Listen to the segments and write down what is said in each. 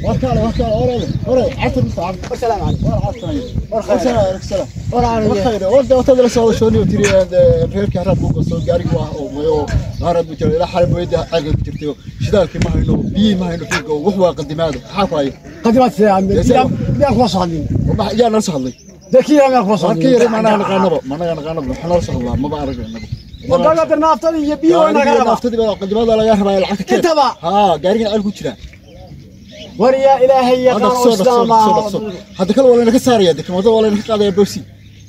Warkaale warkaale orade orade casar musa cabdi. Wasalaamu calaykum. War casar. War khayr. Wasalaam salaam. War caafimaad. War khayr. War dawtada la soo shooni tiri reerkii haraad buu soo gaarigu ah oo mayo haraad buu jiray ilaa xalay booyada caaga ku jirtay shidaalkii ma hayno biyi ma hayno fiiga wax waa qadimaado maxaa ku haya qadimaad miyaan kula soo hadlin? Yaa nala soo hadlay? Dee kii yaraa miyaan kula soo war hadlin? ka yara maanaha naqaanaba managa naqaanaba waxaa nala soo hadlaa maba arag inagu. Wadada naaftadii iyo biyo waa naga rabaa. Naaftadii baa qadimaada laga rabaa lacagta keen. Intaba. Haa gaarigan ceel ku jira. War yaa ilaahay hadda yaqaan soo dhaqso islaam. Soo hadda kale waa layna ka saaraya dekmada waa layna ka qaadaya boosi.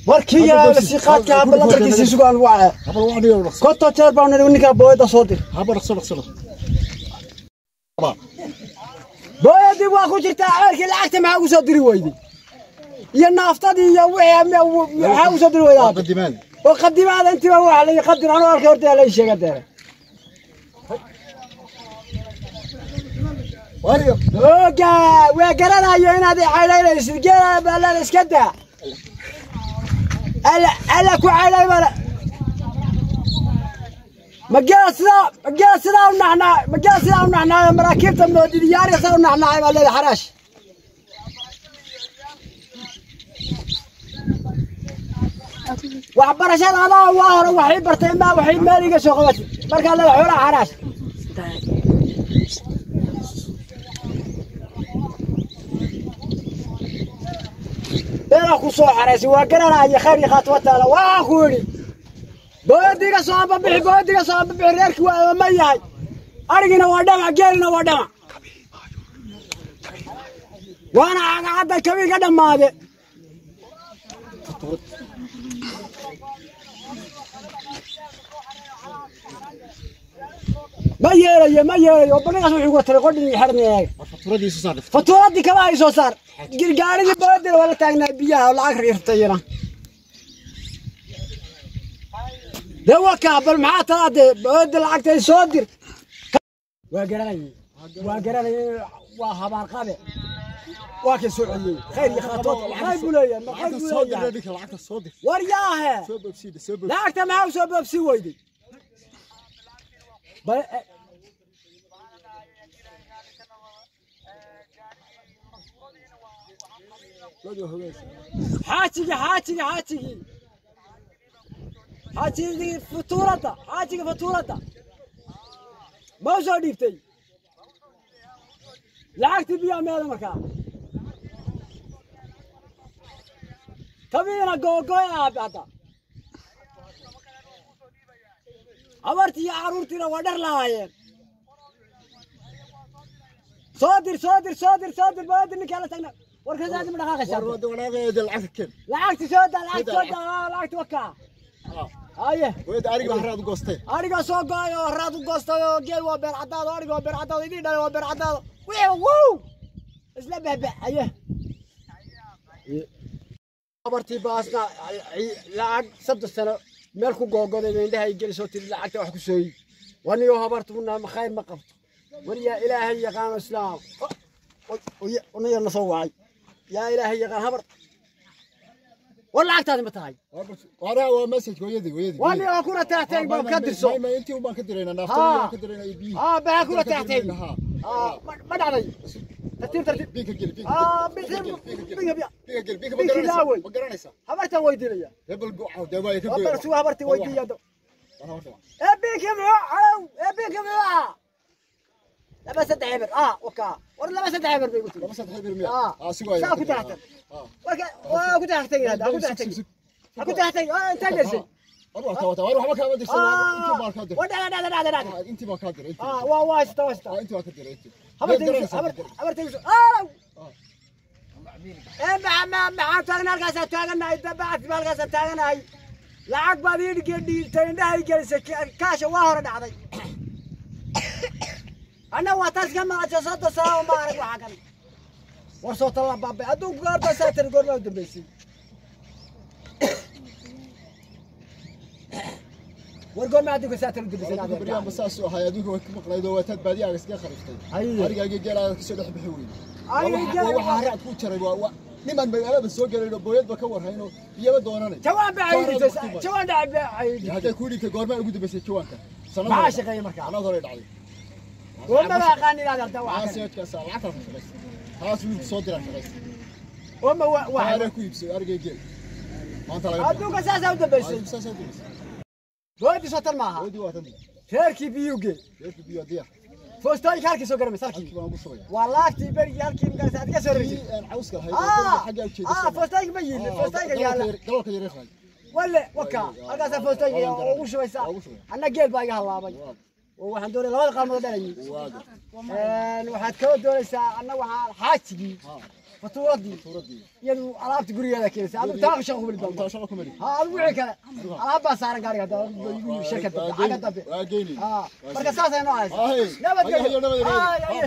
War kii yaraa la sii qaadka haba lambarkiisii sugaan waca. Haba wax dhigo dhaqso. Konton jeer baan nidhi ninkaa booyada soo dir. Haba dhaqso dhaqso dhaqso. Booyadii waa ku jirtaa ceelkii, lacagta maxaa ugu soo diri weyday iyo naaftadii iyo wixii maxaa ugu soo diri weydaa? Qadimaada oo qadimaada intiiba waxa la qadir anuu arkay horta la ii sheega deere. Wariyo. Oga waa garanayo inaad i caylaynaysid geela baa iska daa alla alla ku caylay bala ma geela sidaa ma geela sidaa u naxnaa ma geela sidaa u naxnaayo maraakiibta moodid yaari sidaa u naxnaay baa leedahay xaraash. Waxbarashada adaa waa hore waxay bartay ma waxay meel iga soo qabatay markaa leedahay xoolaha xaraash. Beelaa ku soo xaraysay waa garanaya khayr iyo khaatimo taala waxaan ku yidhi booyadiga soo ambabixi booyadiga soo ambabixi reerkii waa ma yahay arigiina waa dhamac geelina waa dhamac waana cagacadda kabii ka dhammaade. Ma yeelayo ma yeelayo bannigaas wuxuu uga taray qodhin iyo xerna eeg. War fatuuradii soo saar. Fatuuradii kaba ay soo saar girgaaridii booyadina waa la taagnaa biyaha oo lacag riirtayina dee wakaa bal maxaa talaa dee booyada lacagta ay soo dir. Waa garanayay waa garanayay waa habaar qabe waa ka soo celiyey khayr iyo khaatood khayr buu leeyahay ma khayr lacagta buu soo dir leeyahay. Ninka lacagta soo dir. War yaahe. Soo boobsiida soo boobsiida. Lacagta maxaa u soo boobsin weyday bal xaajigii xaajigii xaajigii xaajigii futuuradda xaajigii futuuradda ma u soo dhiibtay lacagtii biyaa meeda markaa kabiina googoy aabe hadda habartii iyo carruurtiina waa dhar lahaayeen. Soo dir soo dir soo dir soo dir booyadii ninkaa la tagna warkasaasi ma dhaqaaqaysaa? War wada wanaaqeeda lacagta keen. Lacagti soo daa lacagti soo daa lacagti wakaa haye. Booyada ariga haraad u goostay. Ariga soo go-ay oo raad u goostay oo geel waa beer caddaado ariga waa beer caddaado idii dhalay waa beer caddaado wixii wow isla behbe haye. Habartii baasna lacag 3 sano meel ku googoday bay indhaha ay gelisoo tiri lacagta wax ku sooyi waniyo habartuna khayr ma qabto. War yaa ilaahay yaqaano islaam unayar na soo wacay yaa ilaahay yaqaan habar war lacagtaadi ma tahay? Waraa waa message hooyadii hooyadii. Wani oo kuna taxtay baa ka dirso. Ma intii baan ka diraynaa naaftada baan ka diraynaa iyo biyihi. Haa baa kuna taxtay ma dhacday tartiib tartiib. Biinka geli biinka. Biinka biinka biya. Biinka geli biinka ma Biinka garanaysaa? laaway. Ma garanaysaa? Habartan weydiinaya. Hebel go'aw dee waa ka go'ay. Habar suga habartii weydiiya. War horta. Ee biinkii muxuu calow ee biinkii muxuu ahaa 2 3 eber wakaa war 2 3 eber bay igu tiri. 2 3 eber miya? Ah. Ah si waay. Saa ku taxtan. Warka waa ku taxtay hada ku taxtay ku taxtay intaa gelisay. War waa taa war waxba kaama dirsan intii baan ka diray. War dhacda dhacda dhacda dhacda. Intii baan ka diray intii. Waa waa haysta waa haysta. Intii baan ka diray intii. Habartay habartay alow ee maxaa maxaa taagan halkaasaan taaganahay dabacad baa halkaasaan taaganahay lacag baad ii dhiibtay indhaha ii gelisay kaasha waa hore dhacday anna waa taas ka maqasho 30 sano ma arag waxaa kan war soo tala baabay adduunku goorta saa tiri goorma u dambeysay war goorma adduunka saa tiri u dambeysay? Adduunka baryahan ba saas u ahay adduunka way ka maqnayd oo waataad baadiyaaga iskaga khariftay. Haye. Arigaaga geelaaga kasoo dhex bixi weyday. Ariga geela- Waa waxa haraad ku jaray waa niman magaalada soo gelayn oo booyadba ka warhayn oo biyaba doonanay. Jawaan baa ay dhiibtay jawaan dhacay baa ay dhiibtay. Hadday kuu dhiibtay goormaa ugu dambeysay jawaanka? Sanad Maxaa hore shaqeeyay markaa? Sanad hore dhacday. Goorma baa aqaan inaad ardaa waxaa waxaa kan seedkaas lacagtaas ka shaqaysa. Taas wiilku soo diraa shaqaysta. Oo ma waxaa waxa ku iibsaday arigay geel maanta laga adduunka saasaa u dambaysay. Saasaa u dambaysay. Booyadii soo tan maaha. Booyadii waa tan. Reerkii biyuuge. Reerkii biyo diyaar. Foostooyinka halkii soo garamaysa halkii. Halkii baan ugu shubaya. Waa laagtii berigii halkii magarasa aad ka soo rartay. Cawska lahayd oo xagga u jeedisay. Foostooyinka ma yiilin, foostooyinka yaalla. Galolka yareer lahayd. Walle waka halkaasaa foostooyinka ugu shubaysaa. Anna geel baa iga hallaabay. Oo waxaan doonay labada qaalmood dhalayay. Waxaad kaloo doonaysaa anna waxaan xaajigii fatuuradii iyadu alaabta gurigeeda keenaysa. Adigu taa shaqo kumali doonto. Shaqo kumali. Ha, adigu wixii kale alaab baa saaran gaariga hadda shirkad dambe, xagga dambe. Waa geynay. Ha, marka saasay noo haysaa. Nabadgelyo. Nabadgelyo.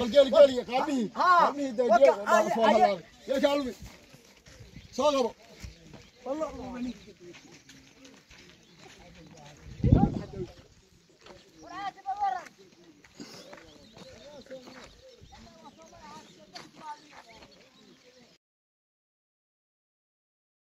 Bal geeli geeli qaabihii. Qaabihii daa geel. Geel kaalumi. Soo qabo.